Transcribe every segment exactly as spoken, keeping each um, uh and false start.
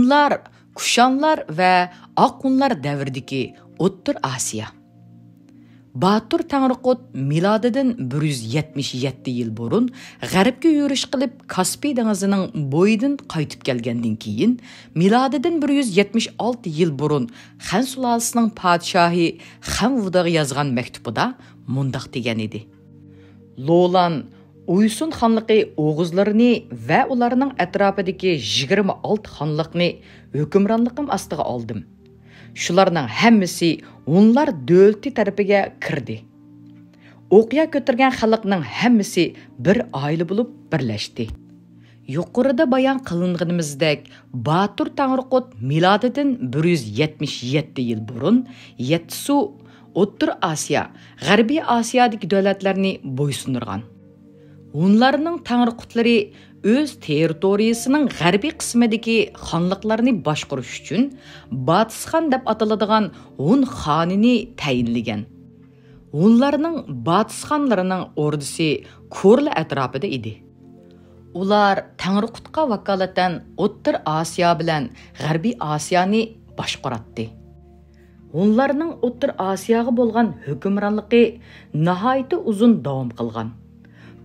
ئۇلار كۇشانلار ۋە ئاقھۇنلار دەۋرىدىكى ئوتتۇرا ئاسىيا. باتۇر تەڭرىقۇت مىلادىدىن بىر يۈز يەتمىش يەتتە يىل بۇرۇن غەربكە يۈرۈش قىلىپ، كاسپىي دېڭىزىنىڭ بويىدىن قايتىپ كەلگەندىن كېيىن، مىلادىدىن بىر يۈز يەتمىش ئالتە يىل بۇرۇن خەن سۇلالىسىنىڭ پادىشاھى خەن ۋۇدىغا يازغان مەكتۇبىدا مۇنداق دېگەن ئىدى: لولان ئۇيسۇن خانلىقى ئوغۇزلىرىنى ۋە ئۇلارنىڭ ئەتراپىدىكى يىگىرمە ئالتە خانلىقنى ھۆكۈمرانلىقىم ئاستىغا ئالدىم. شۇلارنىڭ ھەممىسى ھۇنلار دۆلىتى تەرىپىگە كىردى. ئوقيا كۆتۈرگەن خەلقنىڭ ھەممىسى بىر ئائىلە بولۇپ بىرلەشتى. يۇقىرىدا بايان قىلىنغىنىمىزدەك، باتۇر تەڭرىقۇت مىلادىدىن بىر يۈز يەتمىش يەتتە يىل بۇرۇن يەتتىسۇ ئوتتۇرا ئاسىيا، غەربىي ئاسىيادىكى دۆلەتلەرنى بويسۇندۇرغان. ھۇنلارنىڭ تەڭرىقۇتلىرى ئۆز تېررىتورىيىسىنىڭ غەربىي قىسمىدىكى خانلىقلارنى باشقۇرۇش ئۈچۈن باتىسخان دەپ ئاتىلىدىغان ھۇن خانىنى تەيىنلىگەن. ھۇنلارنىڭ باتىسخانلىرىنىڭ ئوردىسى كورلا ئەتراپىدا ئىدى. ئۇلار تەڭرىقۇتقا ۋاكالىتەن ئوتتۇرا ئاسىيا بىلەن غەربىي ئاسىيانى باشقۇراتتى. ھۇنلارنىڭ ئوتتۇرا ئاسىياغا بولغان ھۆكۈمرانلىقى ناھايىتى ئۇزۇن داۋام قىلغان.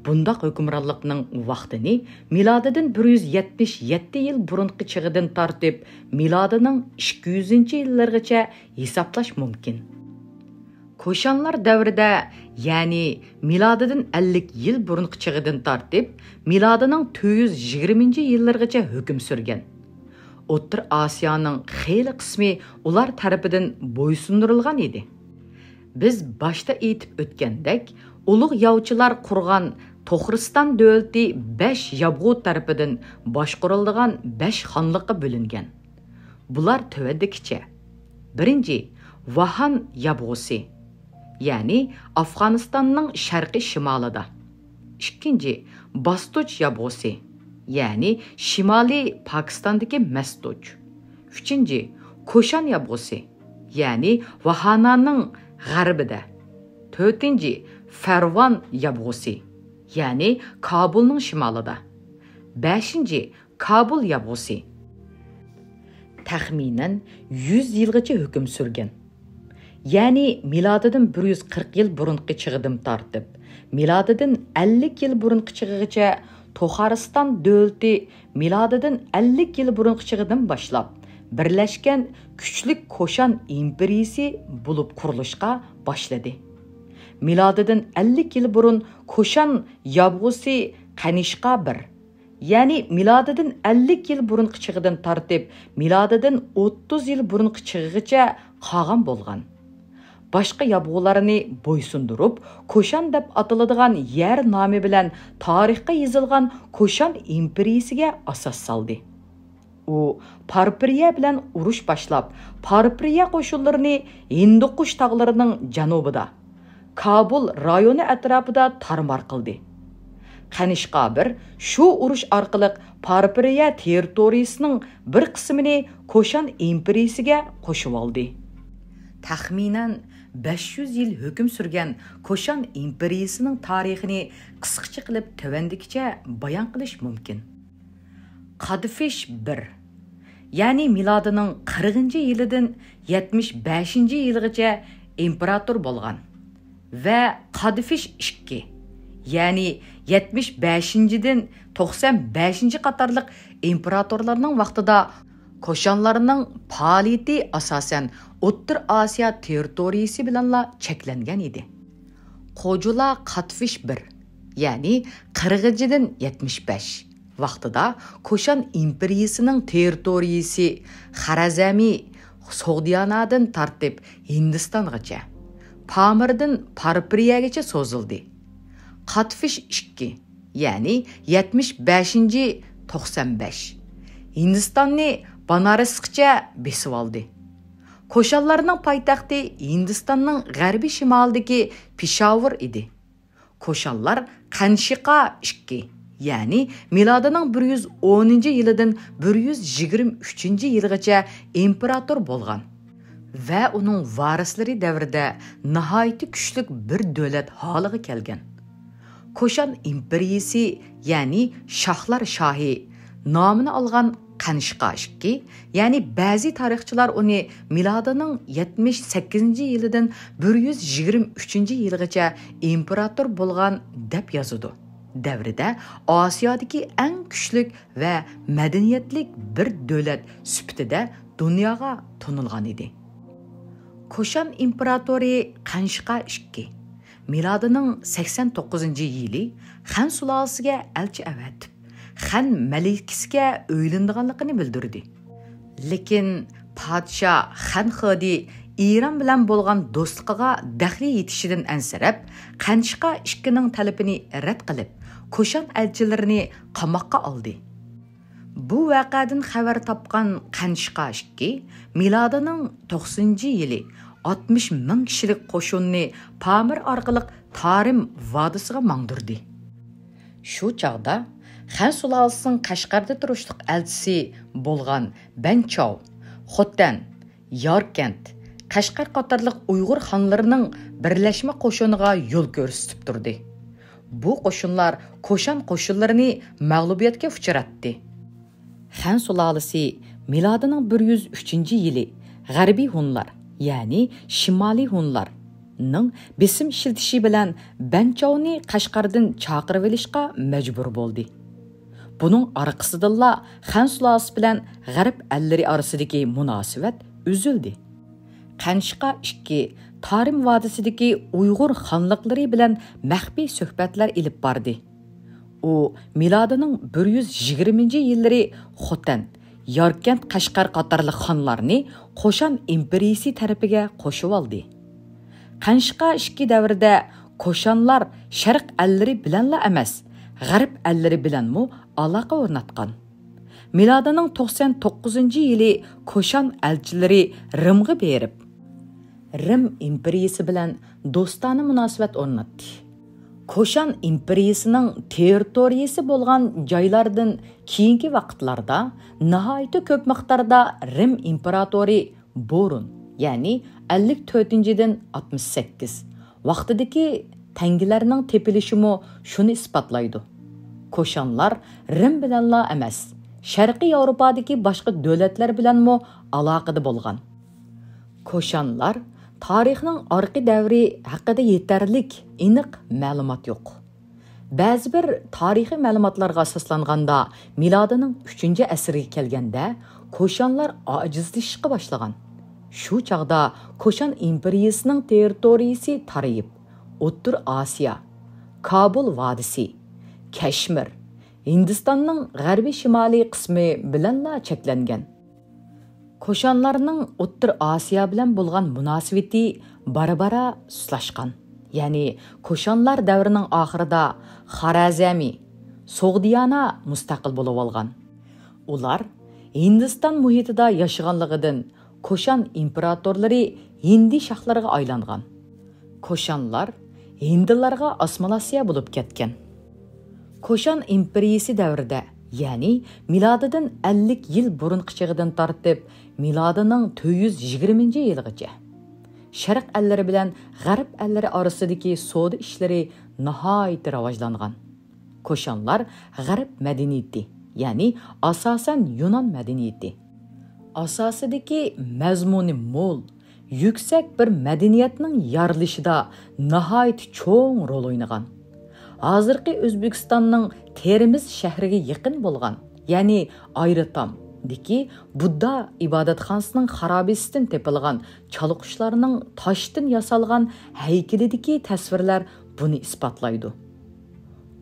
بۇنداق ھۆكۈمرانلىقنىڭ ۋاقتىنى مىلادىدىن بىر يۈز يەتمىش يەتتە يىل بۇرۇنقى چېغىدىن تارتىپ مىلادىنىڭ ئىككى يۈزىنچى يىللىرىغىچە ھېسابلاش مۇمكىن. كوشانلار دەۋرىدە، يەنى مىلادىدىن ئەللىك يىل بۇرۇنقى چېغىدىن تارتىپ مىلادىنىڭ تۆت يۈز يىگىرمىنچى يىللىرىغىچە ھۆكۈم سۈرگەن. ئوتتۇرا ئاسىيانىڭ خېلى قىسمى ئۇلار تەرىپىدىن بويسۇندۇرۇلغان ئىدى. بىز باشتا ئېيتىپ ئۆتكەندەك، ئۇلۇغ ياۋچىلار قۇرغان توخرىستان دۆلىتى بەش يابغۇ تەرىپىدىن باشقۇرۇلىدىغان بەش خانلىققا بۆلۈنگەن. بۇلار تۆۋەندىكىچە: بىرىنچى، ۋاھان يابغۇسى، يەنى ئافغانىستاننىڭ شەرقىي شىمالىدا. ئىككىنچى، باستۇچ يابغۇسى، يەنى شىمالىي پاكىستاندىكى مەستۇچ. ئۈچىنچى، كوشان يابغۇسى، يەنى ۋاھانانىڭ غەربىدە. تۆتىنچى، فەرۋان يابغۇسى، يەنى كابۇلنىڭ شىمالىدا. بەشىنچى، كابۇل يابغۇسى تەخمىنەن يۈز يىلغىچە ھۆكۈم سۈرگەن. يەنى مىلادىدىن بىر يۈز قىرىق يىل بۇرۇنقى چېغىدىن تارتىپ، مىلادىدىن ئەللىك يىل بۇرۇنقى چېغىغىچە توخارىستان دۆلىتى مىلادىدىن ئەللىك يىل بۇرۇنقى چېغىدىن باشلاپ بىرلەشكەن كۈچلۈك كوشان ئىمپېرىيىسى بولۇپ قۇرۇلۇشقا باشلىدى. مىلادىدىن ئەللىك يىل بۇرۇن كوشان يابغۇسى قەنىشقا بىر، يەنى مىلادىدىن ئەللىك يىل بۇرۇنقى چېغىدىن تارتىپ مىلادىدىن ئوتتۇز يىل بۇرۇنقى چېغىغىچە قالغان بولغان. باشقا يابغۇلارنى بويسۇندۇرۇپ، كوشان دەپ ئاتىلىدىغان يەر نامى بىلەن تارىخقا يېزىلغان كوشان ئىمپېرىيىسىگە ئاساس سالدى. ئۇ پارپىرىيە بىلەن ئۇرۇش باشلاپ، پارپىرىيە قوشۇنلىرىنى ھىندىقۇش تاغلىرىنىڭ جەنۇبىدا، كابۇل رايونى ئەتراپىدا تارمار قىلدى. قەنىشقا بىر شۇ ئۇرۇش ئارقىلىق پارپىرىيە تېررىتورىيىسىنىڭ بىر قىسمىنى كوشان ئىمپېرىيىسىگە قوشۇۋالدى. تەخمىنەن بەش يۈز يىل ھۆكۈم سۈرگەن كوشان ئىمپېرىيىسىنىڭ تارىخىنى قىسقىچە قىلىپ تۆۋەندىكىچە بايان قىلىش مۇمكىن. قادفىش بىر، يەنى مىلادىنىڭ قىرىقىنچى يىلىدىن يەتمىش بەشىنچى يىلىغىچە ئىمپېراتور بولغان ۋە قادفىش ئىككى، يەنى يەتمىش بەشىنچىدىن توقسان بەشىنچى قاتارلىق ئىمپېراتورلارنىڭ ۋاقتىدا كوشانلارنىڭ پائالىيىتى ئاساسەن ئوتتۇرا ئاسىيا تېررىتورىيىسى بىلەنلا چەكلەنگەن ئىدى. قوجۇلا قادفىش بىر، يەنى قىرىقىنچىدىن يەتمىش بەش ۋاقتىدا كوشان ئىمپېرىيىسىنىڭ تېررىتورىيىسى خارەزمى سوغدىيانادىن تارتىپ ھىندىستانغىچە، پامىردىن پارپىرىيەگىچە سوزۇلدى. قادفىش ئىككى، يەنى يەتمىش بەشىنچى توقسان بەش، ھىندىستاننى بانارسقىچە بېسىۋالدى. كوشانلارنىڭ پايتەختى ھىندىستاننىڭ غەربىي شىمالىدىكى پېشاۋۇر ئىدى. كوشانلار قەنشىقا ئىككى، يەنى مىلادىنىڭ بىر يۈز ئونىنچى يىلىدىن بىر يۈز يىگىرمە ئۈچىنچى يىلىغىچە ئىمپېراتور بولغان ۋە ئۇنىڭ ۋارىسلىرى دەۋرىدە ناھايىتى كۈچلۈك بىر دۆلەت ھالىغا كەلگەن. كوشان ئىمپېرىيىسى، يەنى شاھلار شاھى نامىنى ئالغان قەنشقا ئىككى، يەنى بەزى تارىخچىلار ئۇنى مىلادىنىڭ يەتمىش سەككىزىنچى يىلىدىن بىر يۈز يىگىرمە ئۈچىنچى يىلىغىچە ئىمپېراتور بولغان دەپ يازىدۇ. دەۋرىدە ئاسىيادىكى ئەڭ كۈچلۈك ۋە مەدەنىيەتلىك بىر دۆلەت سۈپىتىدە دۇنياغا تونۇلغان ئىدى. كوشان ئىمپېراتورى قەنشقا ئىككى مىلادىنىڭ سەكسەن توققۇزىنچى يىلى خەن سۇلالىسىگە ئەلچى ئەۋەتىپ، خەن مەلىكىسىگە ئۆيلىنىدىغانلىقىنى بىلدۈردى. لېكىن پادىشاھ خەن خېدى ئىران بىلەن بولغان دوستلۇقىغا دەخلى يېتىشىدىن ئەنسىرەپ، قەنشقا ئىككىنىڭ تەلىپىنى رەت قىلىپ، كوشان ئەلچىلىرىنى قاماققا ئالدى. بۇ ۋەقەدىن خەۋەر تاپقان قەنشقا ئىككى مىلادىنىڭ توقسىنىنچى يىلى ئاتمىش مىڭ كىشىلىك قوشۇننى پامىر ئارقىلىق تارىم ۋادىسىغا ماڭدۇردى. شۇ چاغدا خەن سۇلالىسىنىڭ قەشقەردە تۇرۇشلۇق ئەلچىسى بولغان بەنچاۋ، خوتەن، ياركەنت، قەشقەر قاتارلىق ئۇيغۇر خانلىرىنىڭ بىرلەشمە قوشۇنىغا يول كۆرسىتىپ تۇردى. بۇ قوشۇنلار كوشان قوشۇنلىرىنى مەغلۇبىيەتكە ئۇچراتتى. خەن سۇلالىسى مىلادىنىڭ بىر يۈز ئۈچىنچى يىلى غەربىي ھونلار، يەنى شىمالىي ھونلارنىڭ بېسىم ئىشلىتىشى بىلەن بەنچاۋنى قەشقەردىن چاقىرىۋېلىشقا مەجبۇر بولدى. بۇنىڭ ئارقىسىدىنلا خەن سۇلالىسى بىلەن غەرب ئەللىرى ئارىسىدىكى مۇناسىۋەت ئۈزۈلدى. قەنشقا ئىككى تارىم ۋادىسىدىكى ئۇيغۇر خانلىقلىرى بىلەن مەخپىي سۆھبەتلەر ئېلىپ باردى. ئۇ مىلادىنىڭ بىر يۈز يىگىرمىنچى يىللىرى خوتەن، ياركەنت، قەشقەر قاتارلىق خانلارنى قوشان ئىمپېرىيىسى تەرىپىگە قوشۇۋالدى. قەنشقا ئىككى دەۋرىدە كوشانلار شەرق ئەللىرى بىلەنلا ئەمەس، غەرب ئەللىرى بىلەنمۇ ئالاقە ئورناتقان. مىلادىنىڭ توقسان توققۇزىنچى يىلى كوشان ئەلچىلىرى رىمغا بېرىپ، رىم ئىمپېرىيىسى بىلەن دوستانە مۇناسىۋەت ئورناتتى. كوشان ئىمپېرىيىسىنىڭ تېررىتورىيىسى بولغان جايلاردىن كېيىنكى ۋاقىتلاردا ناھايىتى كۆپ مىقداردا رىم ئىمپېراتورى بورون، يەنى ئەللىك تۆتىنچىدىن ئاتمىش سەككىز ۋاقتىدىكى تەڭگىلەرنىڭ تېپىلىشىمۇ شۇنى ئىسپاتلايدۇ. كوشانلار رىم بىلەنلا ئەمەس، شەرقىي ياۋروپادىكى باشقا دۆلەتلەر بىلەنمۇ ئالاقىدە بولغان. كوشانلار تارىخنىڭ ئارقا دەۋرى ھەققىدە يېتەرلىك ئېنىق مەلۇمات يوق. بەزى بىر تارىخىي مەلۇماتلارغا ئاساسلانغاندا، مىلادىنىڭ ئۈچىنچى ئەسىرگە كەلگەندە كوشانلار ئاجىزلىشىشقا باشلىغان. شۇ چاغدا كوشان ئىمپېرىيىسىنىڭ تېررىتورىيىسى تارىيىپ، ئوتتۇرا ئاسىيا، كابۇل ۋادىسى، كەشمىر، ھىندىستاننىڭ غەربىي شىمالىي قىسمى بىلەنلا چەكلەنگەن. كوشانلارنىڭ ئوتتۇرا ئاسىيا بىلەن بولغان مۇناسىۋىتى بارا-بارا سۇسلاشقان. يەنى كوشانلار دەۋرىنىڭ ئاخىرىدا خارەزەمى، سوغدىيانا مۇستەقىل بولۇۋالغان. ئۇلار ھىندىستان مۇھىتىدا ياشىغانلىقىدىن، كوشان ئىمپېراتورلىرى ھىندى شاھلىرىغا ئايلانغان. كوشانلار ھىندىلارغا ئاسسىمىلياتسىيە بولۇپ كەتكەن. كوشان ئىمپېرىيىسى دەۋرىدە، يەنى مىلادىدىن ئەللىك يىل بۇرۇنقى چېغىدىن تارتىپ، مىلادىنىڭ تۆت يۈز يىگىرمىنچى يىلىغىچە، شەرق ئەللىرى بىلەن غەرب ئەللىرى ئارىسىدىكى سودا ئىشلىرى ناھايىتى راۋاجلانغان. كوشانلار غەرب مەدەنىيىتى، يەنى ئاساسەن يۇنان مەدەنىيىتى ئاساسىدىكى مەزمۇنى مول، يۈكسەك بىر مەدەنىيەتنىڭ يارىلىشىدا ناھايىتى چوڭ رول ئوينىغان. ھازىرقى ئۆزبېكىستاننىڭ تېرىمىز شەھىرىگە يېقىن بولغان، يەنى ئايراتامدىكى بۇددا ئىبادەتخانىسىنىڭ خارابىسىدىن تېپىلغان چالىقۇشلارنىڭ تاشتىن ياسالغان ھەيكىلىدىكى تەسۋىرلەر بۇنى ئىسپاتلايدۇ.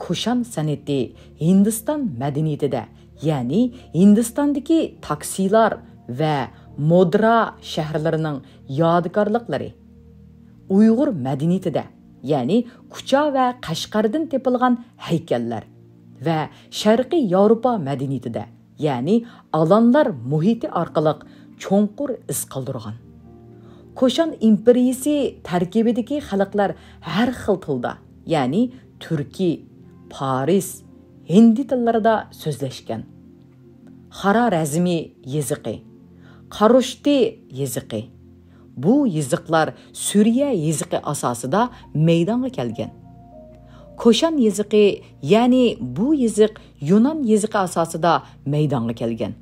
كۇشان سەنئىتى ھىندىستان مەدەنىيىتىدە، يەنى ھىندىستاندىكى تاكسىلار ۋە مودرا شەھەرلىرىنىڭ يادىكارلىقلىرى، ئۇيغۇر مەدەنىيىتىدە، يەنى كۇچا ۋە قەشقەردىن تېپىلغان ھەيكەللەر ۋە شەرقىي ياۋروپا مەدەنىيىتىدە، يەنى ئالانلار مۇھىتى ئارقىلىق چوڭقۇر ئىز قالدۇرغان. كوشان ئىمپېرىيىسى تەركىبىدىكى خەلقلەر ھەر خىل تىلدا، يەنى تۈركىي، پارس، ھىندى تىللىرىدا سۆزلەشكەن. خارارەزمى يېزىقى، قاروشتى يېزىقى، بۇ يېزىقلار سۈرىيە يېزىقى ئاساسىدا مەيدانغا كەلگەن. كوشان يېزىقى، يەنى بۇ يېزىق يۇنان يېزىقى ئاساسىدا مەيدانغا كەلگەن.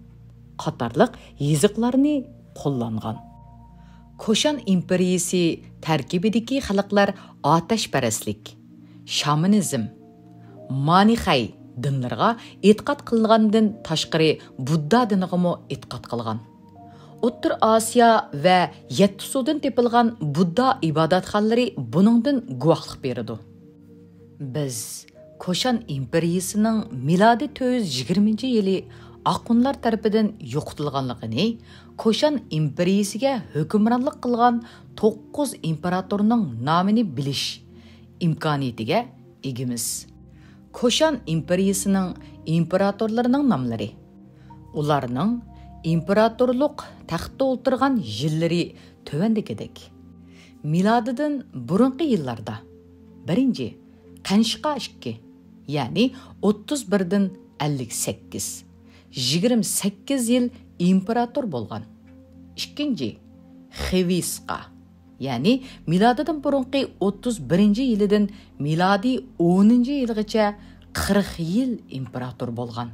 قاتارلىق يېزىقلارنى قوللانغان. كوشان ئىمپېرىيىسى تەركىبىدىكى خەلقلەر ئاتەشپەرەسلىك، شامىنىزم، مانىخەي دىنلىرىغا ئېتىقاد قىلغاندىن تاشقىرى بۇددا دىنىغىمۇ ئېتىقاد قىلغان. ئوتتۇرا ئاسىيا ۋە يەتتە سۇدىن تېپىلغان بۇددا ئىبادەتخانىلىرى بۇنىڭدىن گۇۋاھلىق بېرىدۇ. بىز كوشان ئىمپېرىيىسىنىڭ مىلادىي تۆت يۈز يىگىرمىنچى يىلى ئاخۇنلار تەرىپىدىن يوقىتىلغانلىقىنى، كوشان ئىمپېرىيىسىگە ھۆكۈمرانلىق قىلغان توققۇز ئىمپېراتورنىڭ نامىنى بىلىش ئىمكانىيىتىگە ئىگىمىز. كوشان ئىمپېرىيىسىنىڭ ئىمپېراتورلىرىنىڭ ناملىرى. ئۇلارنىڭ ئىمپېراتورلۇق تەختتە ئولتۇرغان يىللىرى تۆۋەندىكىدەك. مىلادىدىن بۇرۇنقى يىللاردا، بىرىنچى، قەنشقا ئىككى، يەنى ئوتتۇز بىردىن ئەللىك سەككىز، يىگىرمە سەككىز يىل ئىمپېراتور بولغان. ئىككىنچى، خىۋىسقا، يەنى مىلادىدىن بۇرۇنقى ئوتتۇز بىرىنچى يىلىدىن مىلادىي ئونىنچى يىلغىچە قىرىق يىل ئىمپېراتور بولغان.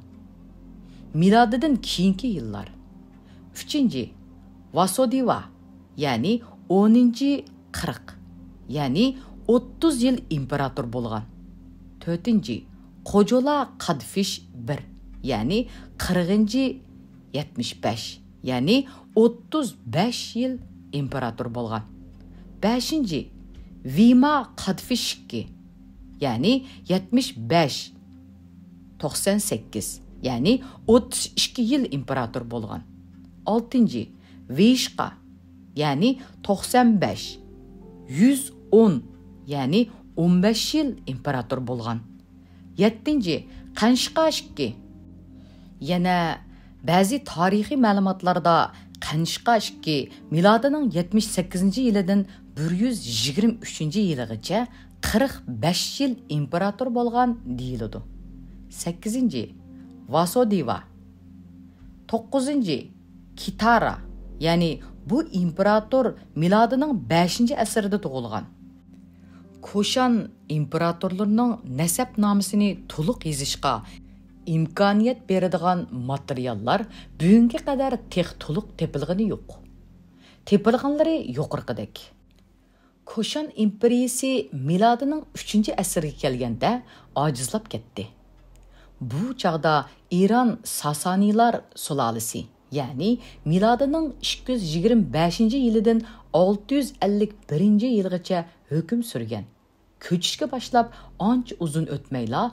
مىلادىدىن كېيىنكى يىللار. ئۈچىنچى، ۋاسودىۋا، يەنى ئونىنچى قىرىق، يەنى ئوتتۇز يىل ئىمپېراتور بولغان. تۆتىنچى، قوجولا قادفىش بىر، يەنى قىرىقىنچى يەتمىش بەش، يەنى ئوتتۇز بەش يىل ئىمپېراتور بولغان. بەشىنچى، ۋىما قادفىش ئىككى، يەنى يەتمىش بەش، توقسان سەككىز، يەنى ئوتتۇز ئىككى يىل ئىمپېراتور بولغان. ئالتىنچى، ۋىشقا، يەنى توقسان بەش، يۈز ئون، يەنى ئون بەش يىل ئىمپېراتور بولغان. يەتتىنچى، قەنشقا ئىككى. يەنە بەزى تارىخىي مەلۇماتلاردا قەنشقا ئىككى مىلادىنىڭ يەتمىش سەككىزىنچى يىلىدىن بىر يۈز يىگىرمە ئۈچىنچى يىلىغىچە قىرىق بەش يىل ئىمپېراتور بولغان دېيىلىدۇ. سەككىزىنچى، ۋاسودىۋا. توققۇزىنچى، كىتارا، يەنى بۇ ئىمپېراتور مىلادىنىڭ بەشىنچى ئەسىردە تۇغۇلغان. كوشان ئىمپېراتورلىرىنىڭ نەسەبنامىسىنى تولۇق يېزىشقا ئىمكانىيەت بېرىدىغان ماتېرىياللار بۈگۈنگە قەدەر تېخى تولۇق تېپىلغىنى يوق. تېپىلغانلىرى يۇقىرىقىدەك. كوشان ئىمپېرىيىسى مىلادىنىڭ ئۈچىنچى ئەسىرگە كەلگەندە ئاجىزلاپ كەتتى. بۇ چاغدا ئىران ساسانىيلار سۇلالىسى، يەنى مىلادىنىڭ ئىككى يۈز يىگىرمە بەشىنچى يىلىدىن ئالتە يۈز ئەللىك بىرىنچى يىلغىچە ھۆكۈم سۈرگەن. كۆچۈشكە باشلاپ ئانچە ئۇزۇن ئۆتمەيلا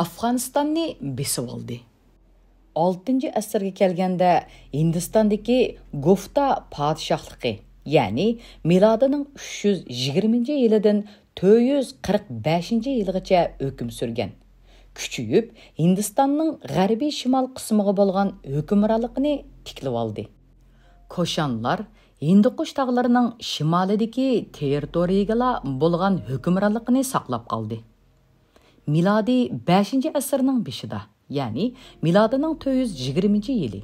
ئافغانىستاننى بېسىۋالدى. ئالتىنچى ئەسىرگە كەلگەندە ھىندىستاندىكى گۇفتا پادىشاھلىقى، يەنى مىلادىنىڭ ئۈچ يۈز يىگىرمىنچى يىلىدىن تۆت يۈز قىرىق بەشىنچى يىلغىچە ھۆكۈم سۈرگەن. كۈچىيىپ، ھىندىستاننىڭ غەربىي شىمال قىسمىغا بولغان ھۆكۈمرانلىقىنى تىكلىۋالدى. كوشانلار ھىندىقۇش تاغلىرىنىڭ شىمالىدىكى تېررىتورىيىگىلا بولغان ھۆكۈمرانلىقىنى ساقلاپ قالدى. مىلادىي بەشىنچى ئەسىرنىڭ بېشىدا، يەنى مىلادىنىڭ تۆت يۈز يىگىرمىنچى يىلى،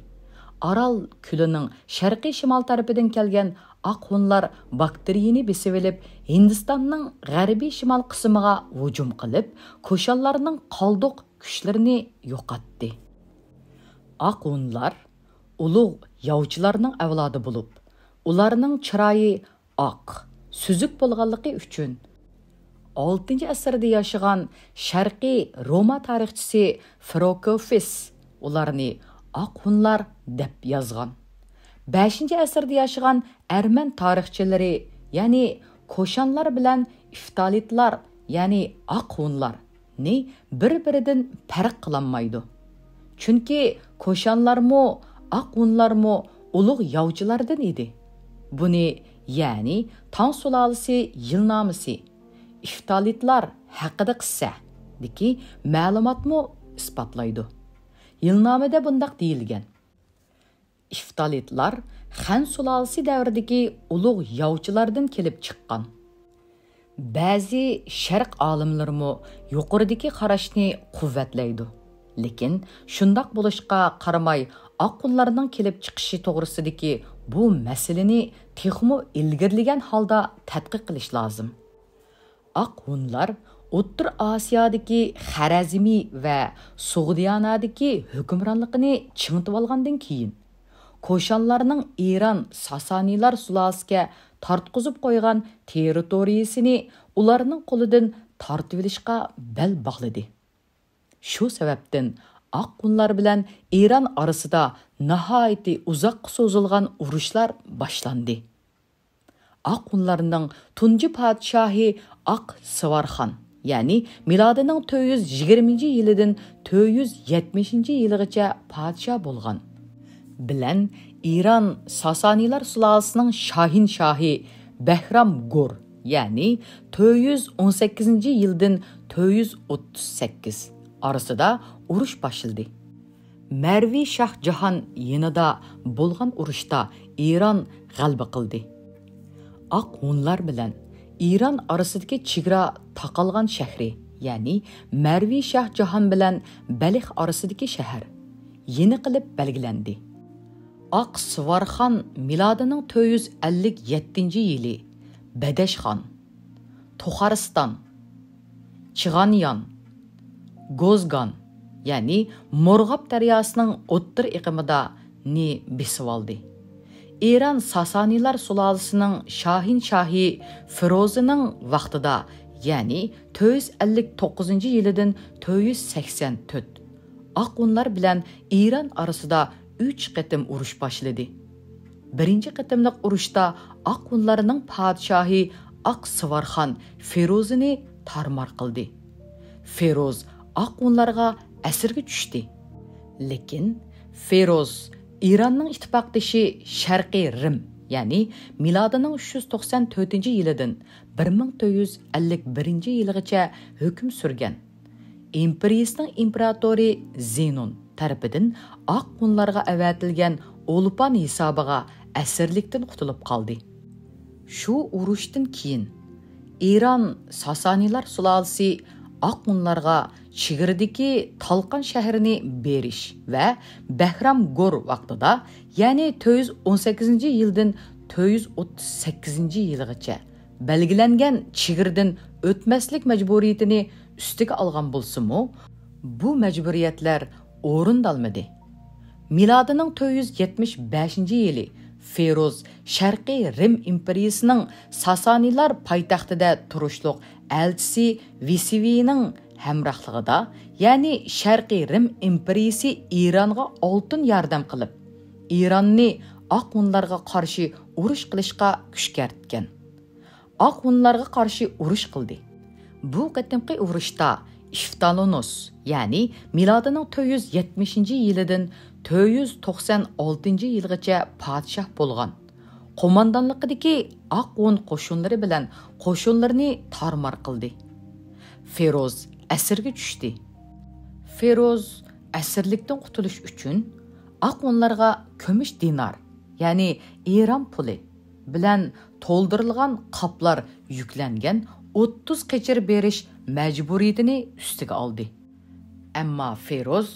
ئارال كۆلىنىڭ شەرقىي شىمال تەرىپىدىن كەلگەن ئاق ھونلار باكتىرىيىنى بېسىۋېلىپ، ھىندىستاننىڭ غەربىي شىمال قىسمىغا ھۇجۇم قىلىپ، كوشانلارنىڭ قالدۇق كۈچلىرىنى يوقاتتى. ئاق ھونلار ئۇلۇغ ياۋچىلارنىڭ ئەۋلادى بولۇپ، ئۇلارنىڭ چىرايى ئاق، سۈزۈك بولغانلىقى ئۈچۈن، ئالتىنچى ئەسىردە ياشىغان شەرقىي روما تارىخچىسى فروكوفىس ئۇلارنى ئاق ھونلار دەپ يازغان. بەشىنچى ئەسىردە ياشىغان ئەرمەن تارىخچىلىرى، يەنى كوشانلار بىلەن ئىفتالىتلار، يەنى ئاق ھونلار، نى بىر-بىرىدىن پەرق قىلالمايدۇ. چۈنكى كوشانلارمۇ، ئاق ھونلارمۇ ئۇلۇغ ياۋچىلاردىن ئىدى. بۇنى، يەنى تاڭ سۇلالىسى يىلنامىسى، ئىفتالىتلار ھەققىدە قىسسە، دىكى مەلۇماتمۇ ئىسپاتلايدۇ. يىلنامىدە بۇنداق دېيىلگەن. ئىفتالىتلار خەن سۇلالىسى دەۋرىدىكى ئۇلۇغ ياۋچىلاردىن كېلىپ چىققان. بەزى شەرق ئالىملىرىمۇ يۇقىرىدىكى قاراشنى قۇۋۋەتلەيدۇ. لېكىن شۇنداق بولۇشقا قارىماي، ئاق ھونلارنىڭ كېلىپ چىقىشى توغرىسىدىكى بۇ مەسىلىنى تېخىمۇ ئىلگىرىلىگەن ھالدا تەتقىق قىلىش لازىم. ئاق ھونلار ئوتتۇرا ئاسىيادىكى خەرەزمى ۋە سوغدىيانادىكى ھۆكۈمرانلىقىنى چىڭىتىۋالغاندىن كېيىن، كوشانلارنىڭ ئىران ساسانىيلار سۇلالىسىگە تارتقۇزۇپ قويغان تېررىتورىيىسىنى ئۇلارنىڭ قولىدىن تارتىۋېلىشقا بەل باغلىدى. شۇ سەۋەبتىن ئاق ھونلار بىلەن ئىران ئارىسىدا ناھايىتى ئۇزاققا سوزۇلغان ئۇرۇشلار باشلاندى. ئاق ھونلارنىڭ تۇنجى پادىشاھى ئاق سىۋارخان، يەنى مىلادىنىڭ تۆت يۈز يىگىرمىنچى يىلىدىن تۆت يۈز يەتمىشىنچى يىلىغىچە پادىشاھ بولغان، بىلەن ئىران ساسانىيلار سۇلالىسىنىڭ شاھىنشاھى بەھرام گور، يەنى تۆت يۈز ئون سەككىزىنچى يىلدىن تۆت يۈز ئوتتۇز سەككىز ئارىسىدا ئۇرۇش باشلىدى. مەرۋى شاھ جاھان يېنىدا بولغان ئۇرۇشتا ئىران غەلىبە قىلدى. ئاق ھونلار بىلەن ئىران ئارىسىدىكى چېگرا تاقالغان شەھىرى، يەنى مەرۋى شاھ جاھان بىلەن بەلخ ئارىسىدىكى شەھەر يېنىقىلىپ بەلگىلەندى. ئاق سىۋارخان مىلادىنىڭ تۆت يۈز ئەللىك يەتتىنچى يىلى بەدەشخان، توخارىستان، چىغانيان، گوزگان، يەنى مورغاب دەرياسىنىڭ ئوتتۇرا ئېقىمىدا نى بېسىۋالدى. ئىران ساسانىيلار سۇلالىسىنىڭ شاھىنشاھى فىروزىنىڭ ۋاقتىدا، يەنى تۆت يۈز ئەللىك توققۇزىنچى يىلىدىن تۆت يۈز سەكسەن تۆت، ئاق ھونلار بىلەن ئىران ئارىسىدا ئۈچ قېتىم ئۇرۇش باشلىدى. بىرىنچى قېتىملىق ئۇرۇشتا ئاق ھونلارنىڭ پادىشاھى ئاق سىۋارخان فىروزىنى تارمار قىلدى. فىروز ئاق ھونلارغا ئەسىرگە چۈشتى. لېكىن فىروز ئىراننىڭ ئىتتىپاقدىشى شەرقىي رىم، يەنى مىلادىنىڭ ئۈچ يۈز توقسان تۆتىنچى يىلىدىن بىر مىڭ تۆت يۈز ئەللىك بىرىنچى يىلىغىچە ھۆكۈم سۈرگەن ئىمپېرىيىسىنىڭ ئىمپېراتورى زېنون تەرىپىدىن ئاق ھونلارغا ئەۋەتىلگەن ئولپان ھېسابىغا ئەسىرلىكتىن قۇتۇلۇپ قالدى. شۇ ئۇرۇشتىن كېيىن ئىران ساسانىيلار سۇلالىسى ئاق ھونلارغا چېگرىدىكى تالقان شەھىرىنى بېرىش ۋە بەھرام گور ۋاقتىدا، يەنى تۆت يۈز ئون سەككىزىنچى يىلدىن تۆت يۈز ئوتتۇز سەككىزىنچى يىلغىچە بەلگىلەنگەن چېگرىدىن ئۆتمەسلىك مەجبۇرىيىتىنى ئۈستىگە ئالغان بولسىمۇ، بۇ مەجبۇرىيەتلەر ئورۇندالمىدى. مىلادىنىڭ تۆت يۈز يەتمىش بەشىنچى يىلى فىروز شەرقىي رىم ئىمپېرىيىسىنىڭ ساسانىيلار پايتەختىدە تۇرۇشلۇق ئەلچىسى ۋىسىۋىنىڭ ھەمراھلىقىدا، يەنى شەرقىي رىم ئىمپېرىيىسى ئىرانغا ئالتۇن ياردەم قىلىپ، ئىراننى ئاق ھونلارغا قارشى ئۇرۇش قىلىشقا كۈشكەرتكەن. ئاق ھونلارغا قارشى ئۇرۇش قىلدى. بۇ قېتىمقى ئۇرۇشتا ئىفتالونوس، يەنى مىلادىنىڭ تۆت يۈز يەتمىشىنچى يىلىدىن تۆت يۈز توقسان ئالتىنچى يىلغىچە پادىشاھ بولغان، قوماندانلىقىدىكى ئاق ھون قوشۇنلىرى بىلەن قوشۇنلىرىنى تارمار قىلدى. فىروز ئەسىرگە چۈشتى. فىروز ئەسىرلىكتىن قۇتۇلۇش ئۈچۈن ئاق ھونلارغا كۈمۈش دىنار، يەنى ئىران پۇلى، بىلەن تولدۇرۇلغان قاپلار يۈكلەنگەن ئوتتۇز قېچىر بېرىش مەجبۇرىيىتىنى ئۈستىگە ئالدى. ئەمما فىروز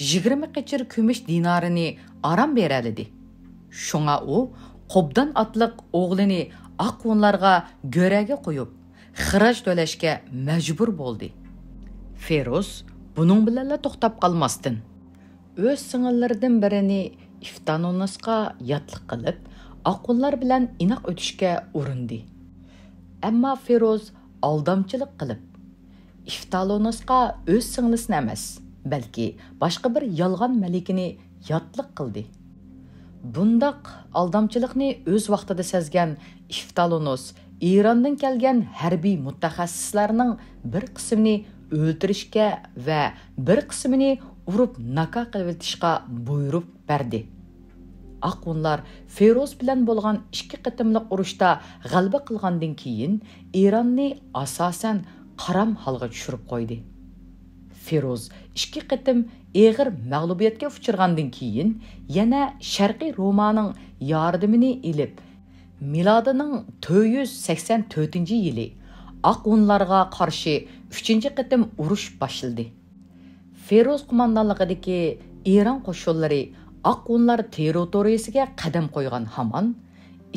يىگىرمە قېچىر كۈمۈش دىنارىنى ئاران بېرەلىدى. شۇڭا ئۇ قوبدان ئاتلىق ئوغلىنى ئاق ھونلارغا گۆرەگە قويۇپ، خىراج تۆلەشكە مەجبۇر بولدى. فىروز بۇنىڭ بىلەنلا توختاپ قالماستىن، ئۆز سىڭىللىرىدىن بىرىنى ئىفتانونۇسقا ياتلىق قىلىپ، ئاق ھونلار بىلەن ئىناق ئۆتۈشكە ئۇرۇندى. ئەمما فىروز ئالدامچىلىق قىلىپ، ئىفتالونۇسقا ئۆز سىڭلىسىنى ئەمەس، بەلكى باشقا بىر يالغان مەلىكىنى ياتلىق قىلدى. بۇنداق ئالدامچىلىقنى ئۆز ۋاقتىدا سەزگەن ئىفتالونۇس ئىراندىن كەلگەن ھەربىي مۇتەخەسسىسلەرنىڭ بىر قىسمىنى ئۆلتۈرۈشكە ۋە بىر قىسمىنى ئۇرۇپ ناكا قىلىۋېتىشقا بۇيرۇق بەردى. ئاق ھونلار فىروز بىلەن بولغان ئىككى قېتىملىق ئۇرۇشتا غەلىبە قىلغاندىن كېيىن، ئىراننى ئاساسەن قارام ھالغا چۈشۈرۈپ قويدى. فىروز ئىككى قېتىم ئېغىر مەغلۇبىيەتكە ئۇچرىغاندىن كېيىن، يەنە شەرقىي رومانىڭ ياردىمىنى ئېلىپ، مىلادىنىڭ تۆت يۈز سەكسەن تۆتىنچى يىلى ئاق ھونلارغا قارشى ئۈچىنچى قېتىم ئۇرۇش باشلىدى. فىروز قوماندانلىقىدىكى ئىران قوشۇنلىرى ئاق ھونلار تېررىتورىيىسىگە قەدەم قويغان ھامان،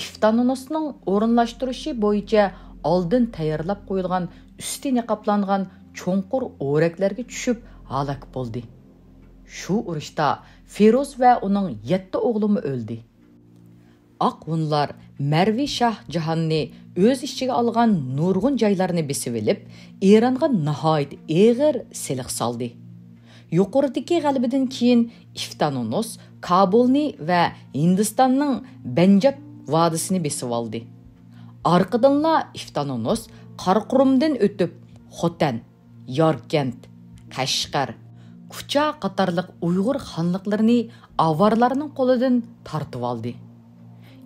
ئىفتانونۇسنىڭ ئورۇنلاشتۇرۇشى بويىچە ئالدىن تەييارلاپ قويۇلغان ئۈستى نىقابلانغان چوڭقۇر ئورەكلەرگە چۈشۈپ ھالاك بولدى. شۇ ئۇرۇشتا فىروز ۋە ئۇنىڭ يەتتە ئوغلىمۇ ئۆلدى. ئاق ھونلار مەرۋى شاھ جاھاننى ئۆز ئىچىگە ئالغان نۇرغۇن جايلارنى بېسىۋېلىپ، ئىرانغا ناھايىتى ئېغىر سېلىق سالدى. يۇقىرىدىكى غەلىبىدىن كېيىن ئىفتانونوس كابۇلنى ۋە ھىندىستاننىڭ بەنجاب ۋادىسىنى بېسىۋالدى. ئارقىدىنلا ئىفتانونوس قاراقۇرۇمدىن ئۆتۈپ، خوتەن، ياركەنت، قەشقەر، كۇچا قاتارلىق ئۇيغۇر خانلىقلىرىنى ئاۋارلارنىڭ قولىدىن تارتىۋالدى.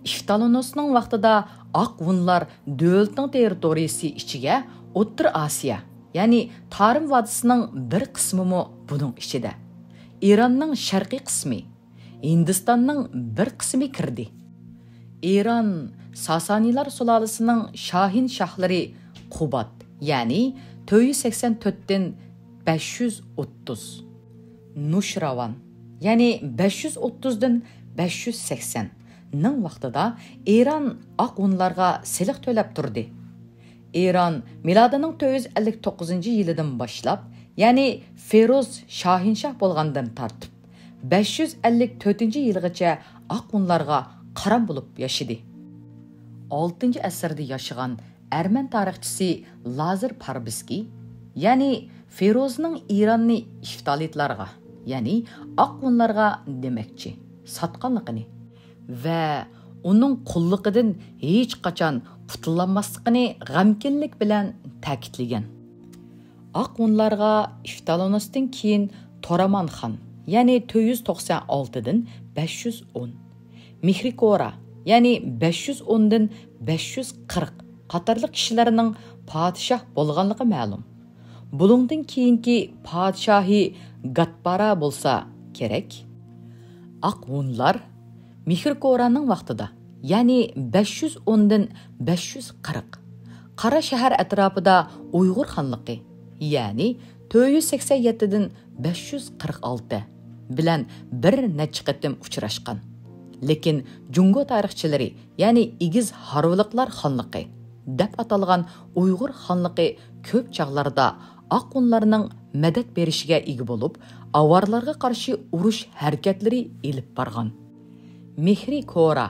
ئىفتالونوسنىڭ ۋاقتىدا ئاق ھونلار دۆلىتىنىڭ تېررىتورىيىسى ئىچىگە ئوتتۇرا ئاسىيا، يەنى تارىم ۋادىسىنىڭ بىر قىسمىمۇ بۇنىڭ ئىچىدە، ئىراننىڭ شەرقىي قىسمى، ھىندىستاننىڭ بىر قىسمى كىردى. ئىران ساسانىيلار سۇلالىسىنىڭ شاھىن شاھلىرى قۇباد، يەنى تۆت يۈز سەكسەن تۆتتىن بەش يۈز ئوتتۇز، نۇشراۋان، يەنى بەش يۈز ئوتتۇزدىن بەش يۈز سەكسەن نىڭ ۋاقتىدا ئىران ئاق ھونلارغا سېلىق تۆلەپ تۇردى. ئىران مىلادىنىڭ تۆت يۈز ئەللىك توققۇزىنچى يىلىدىن باشلاپ، يەنى فىروز شاھىنشاھ بولغاندىن تارتىپ، بەش يۈز ئەللىك تۆتىنچى يىلغىچە ئاق ھونلارغا قارام بولۇپ ياشىدى. ئالتىنچى ئەسىردە ياشىغان ئەرمەن تارىخچىسى لازېر پاربىسكىي، يەنى فىروزنىڭ ئىراننى ئىفتالىتلارغا، يەنى ئاق ھونلارغا دېمەكچى، ساتقانلىقىنى ۋە ئۇنىڭ قۇللۇقىدىن ھېچقاچان قۇتۇلالماسلىقىنى غەمكىنلىك بىلەن تەكىتلىگەن. ئاق ھونلارغا ئىفتالونوستىن كېيىن تورامان خان، يەنى تۆت يۈز توقسان ئالتىدىن بەش يۈز ئون، مېھرىكورا، يەنى بەش يۈز ئوندىن بەش يۈز قىرىق قاتارلىق كىشىلەرنىڭ پادىشاھ بولغانلىقى مەلۇم. بۇنىڭدىن كېيىنكى پادىشاھى گاتبارا بولسا كېرەك. ئاق ھونلار مېھرىكورانىڭ ۋاقتىدا، يەنى بەش يۈز ئوندىن بەش يۈز قىرىق، قارا شەھەر ئەتراپىدا ئۇيغۇر خانلىقى، يەنى تۆت يۈز سەكسەن يەتتىدىن بەش يۈز قىرىق ئالتە بىلەن بىر نەچچە قېتىم ئۇچراشقان. لېكىن جۇڭگو تارىخچىلىرى، يەنى ئېگىز ھارۋىلىقلار خانلىقى دەپ ئاتالغان ئۇيغۇر خانلىقى كۆپ چاغلاردا ئاق ھونلارنىڭ مەدەت بېرىشىگە ئىگە بولۇپ، ئاۋارلارغا قارشى ئۇرۇش ھەرىكەتلىرى ئېلىپ بارغان. مېھرىكورا،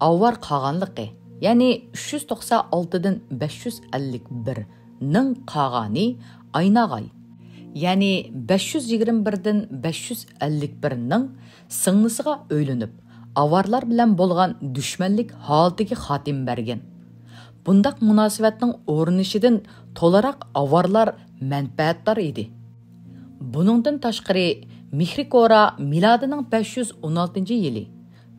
ئاۋار قاغانلىقى، يەنى ئۈچ يۈز توقسان ئالتىدىن بەش يۈز ئەللىك بىر نىڭ قاغانى ئايناغاي، يەنى بەش يۈز يىگىرمە بىردىن بەش يۈز ئەللىك بىر نىڭ سىڭلىسىغا ئۆيلىنىپ، ئاۋارلار بىلەن بولغان دۈشمەنلىك ھالىتىگە خاتىمە بەرگەن. بۇنداق مۇناسىۋەتنىڭ ئورنىشىدىن تولىراق ئاۋارلار مەنپەئەتدار ئىدى. بۇنىڭدىن تاشقىرى، مېھرىكورا مىلادىنىڭ بەش يۈز ئون ئالتىنچى يىلى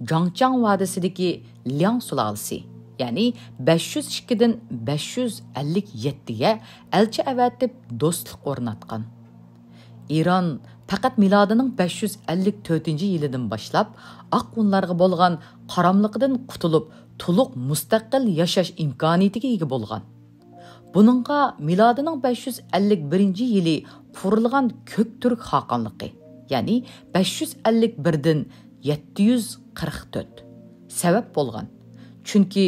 جاڭچاڭ ۋادىسىدىكى لياڭ سۇلالىسى، يەنى بەش يۈز ئىككىدىن بەش يۈز ئەللىك يەتتىگە ئەلچى ئەۋەتىپ دوستلۇق ئورناتقان. ئىران پەقەت مىلادىنىڭ بەش يۈز ئەللىك تۆتىنچى يىلىدىن باشلاپ ئاق ھونلارغا بولغان قاراملىقىدىن قۇتۇلۇپ، تولۇق مۇستەقىل ياشاش ئىمكانىيىتىگە ئىگە بولغان. بۇنىڭغا مىلادىنىڭ بەش يۈز ئەللىك بىرىنچى يىلى قۇرۇلغان كۆك تۈرك خاقانلىقى، يەنى بەش يۈز ئەللىك بىردىن يەتتە يۈز قىرىق تۆت سەۋەب بولغان. چۈنكى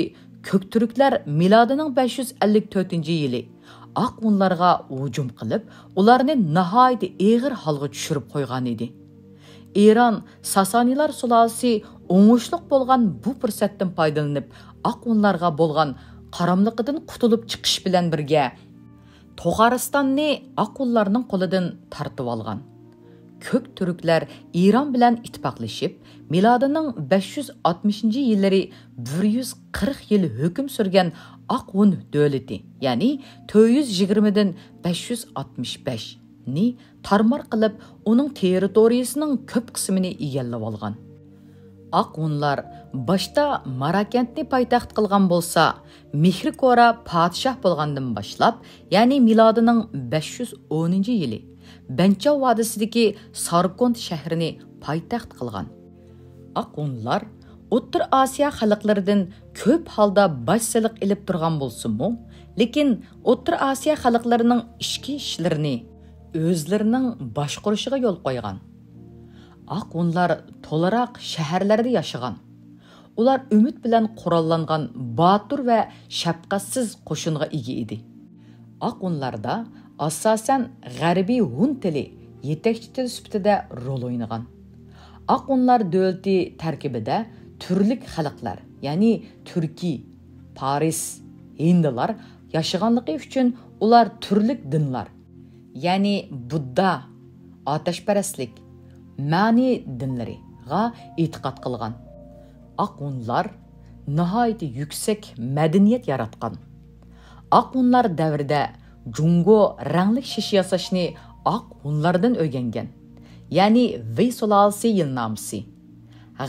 كۆك تۈركلەر مىلادىنىڭ بەش يۈز ئەللىك تۆتىنچى يىلى ئاق ھونلارغا ھۇجۇم قىلىپ، ئۇلارنى ناھايىتى ئېغىر ھالغا چۈشۈرۈپ قويغان ئىدى. ئىران ساسانىيلار سۇلالىسى ئوڭۇشلۇق بولغان بۇ پۇرسەتتىن پايدىلىنىپ، ئاق ھونلارغا بولغان قاراملىقىدىن قۇتۇلۇپ چىقىش بىلەن بىرگە، توغارىستاننى ئاق ھونلارنىڭ قولىدىن تارتىۋالغان. كۆك تۈركلەر ئىران بىلەن ئىتتىپاقلىشىپ، مىلادىنىڭ بەش يۈز ئاتمىشىنچى يىللىرى بىر يۈز قىرىق يىل ھۆكۈم سۈرگەن ئاق ھون دۆلىتى، يەنى تۆت يۈز يىگىرمىدىن بەش يۈز ئاتمىش بەش نى تارمار قىلىپ، ئۇنىڭ تېررىتورىيىسىنىڭ كۆپ قىسمىنى ئىگىلىۋالغان. ئاق ھونلار باشتا ماراكەنتنى پايتەخت قىلغان بولسا، مېھرىكورا پادىشاھ بولغاندىن باشلاپ، يەنى مىلادىنىڭ بەش يۈز ئونىنچى يىلى بەنچاۋ ۋادىسىدىكى ساركونت شەھىرىنى پايتەخت قىلغان. ئاق ھونلار ئوتتۇرا ئاسىيا خەلقلىرىدىن كۆپ ھالدا باج سېلىق ئېلىپ تۇرغان بولسىمۇ، لېكىن ئوتتۇرا ئاسىيا خەلقلىرىنىڭ ئىچكى ئىشلىرىنى ئۆزلىرىنىڭ باشقۇرۇشىغا يول قويغان. ئاق ھونلار تولىراق شەھەرلەردە ياشىغان. ئۇلار ئۈمىد بىلەن قوراللانغان باتۇر ۋە شەپقەتسىز قوشۇنغا ئىگە ئىدى. ئاق ھونلاردا ئاساسەن غەربىي ھون تىلى يېتەكچى تىل سۈپىتىدە رول ئوينىغان. ئاق ھونلار دۆلىتى تەركىبىدە تۈرلۈك خەلقلەر، يەنى تۈركىي، پارس، ھىندىلار ياشىغانلىقى ئۈچۈن ئۇلار تۈرلۈك دىنلار، يەنى بۇددا، ئاتەشپەرەسلىك، مەنى دىنلىرىغا ئېتىقاد قىلغان. ئاق ھونلار ناھايىتى يۈكسەك مەدەنىيەت ياراتقان. ئاق ھونلار دەۋرىدە جۇڭگو رەڭلىك شېشە ياساشنى ئاق ھونلاردىن ئۆگەنگەن، يەنى ۋېي سۇلالىسى يىلنامىسى.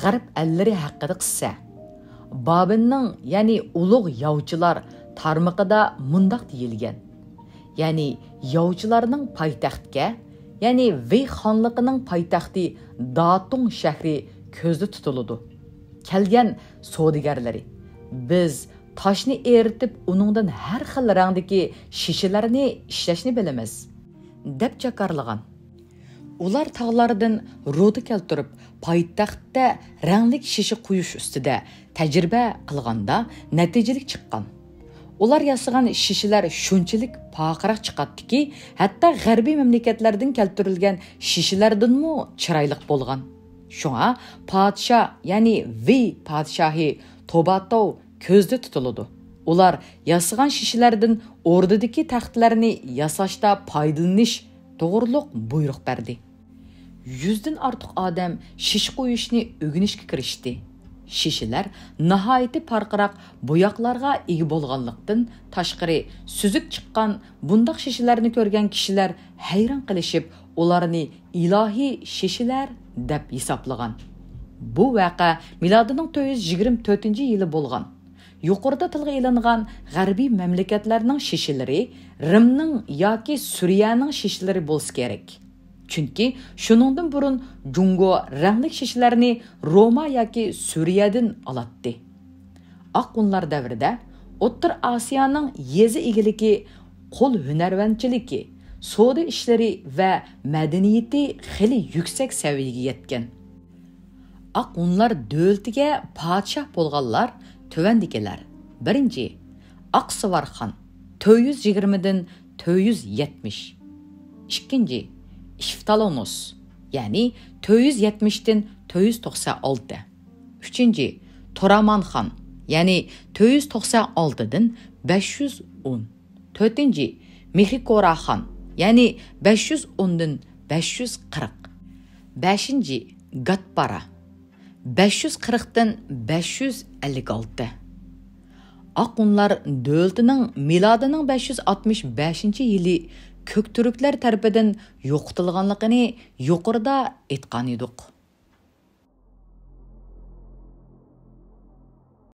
غەرب ئەللىرى ھەققىدە قىسسە. بابىننىڭ، يەنى ئۇلۇغ ياۋچىلار تارمىقىدا مۇنداق دېيىلگەن، يەنى ياۋچىلارنىڭ پايتەختكە، يەنى ۋېي خانلىقىنىڭ پايتەختى داتۇڭ شەھىرى كۆزدە تۇتۇلىدۇ. كەلگەن سودىگەرلىرى، بىز تاشنى ئېرىتىپ، ئۇنىڭدىن ھەر خىل رەڭدىكى شېشىلەرنى ئىشلەشنى بىلىمىز، دەپ جاكارلىغان. ئۇلار تاغلاردىن رۇدا كەلتۈرۈپ، پايتەختتە رەڭلىك شېشە قۇيۇش ئۈستىدە تەجرىبە قىلغاندا نەتىجىلىك چىققان. ئۇلار ياسىغان شېشىلەر شۇنچىلىك پارقىراق چىقاتتىكى، ھەتتا غەربىي مەملىكەتلەردىن كەلتۈرۈلگەن شېشىلەردىنمۇ چىرايلىق بولغان. شۇڭا پادىشاھ، يەنى ۋېي پادىشاھى توباتوۋ كۆزدە تۇتۇلىدۇ. ئۇلار ياسىغان شېشىلەردىن ئوردىدىكى تەختلەرنى ياساشتا پايدىلىنىش توغرۇلۇق بۇيرۇق بەردى. يۈزدىن ئارتۇق ئادەم شېشە قويۇشنى ئۆگىنىشكە كىرىشتى. شېشىلەر ناھايىتى پارقىراق بوياقلارغا ئىگە بولغانلىقتىن تاشقىرى، سۈزۈك چىققان بۇنداق شېشىلەرنى كۆرگەن كىشىلەر ھەيران قېلىشىپ، ئۇلارنى ئىلاھىي شېشىلەر دەپ ھېسابلىغان. بۇ ۋەقە مىلادىنىڭ تۆت يۈز يىگىرمە تۆتىنچى يىلى بولغان. يۇقىرىدا تىلغا ئېلىنغان غەربىي مەملىكەتلەرنىڭ شېشىلىرى رىمنىڭ ياكى سۈرىيەنىڭ شېشىلىرى بولسا كېرەك. چۈنكى شۇنىڭدىن بۇرۇن جۇڭگو رەڭلىك شېشىلەرنى روما ياكى سۈرىيەدىن ئالاتتى. ئاق ھونلار دەۋرىدە ئوتتۇرا ئاسىيانىڭ يېزا ئىگىلىكى، قول ھۈنەرۋەنچىلىكى، سودا ئىشلىرى ۋە مەدەنىيىتى خېلى يۈكسەك سەۋىيەگە يەتكەن. ئاق ھونلار دۆلىتىگە پادىشاھ بولغانلار تۆۋەندىكىلەر. بىرىنچى، ئاقسۇۋارخان، تۆت يۈز يىگىرمىدىن تۆت يۈز يەتمىش. ئىككىنچى، ئىفتالونوس، يەنى تۆت يۈز يەتمىشتىن تۆت يۈز توقسان ئالتە. ئۈچىنچى، تۇرامانخان، يەنى تۆت يۈز توقسان ئالتىدىن بەش يۈز ئون. تۆتىنچى، مىخىكوراخان، يەنى بەش يۈز ئوندىن بەش يۈز قىرىق. بەشىنچى، گاتپارا، بەش يۈز قىرىقتىن بەش يۈز ئەللىك ئالتە. ئاق ھونلار دۆلىتىنىڭ مىلادىنىڭ بەش يۈز ئاتمىش بەشىنچى يىلى كۆكتۈركلەر تەرىپىدىن يوقىتىلغانلىقىنى يۇقىرىدا ئېيتقان ئىدۇق.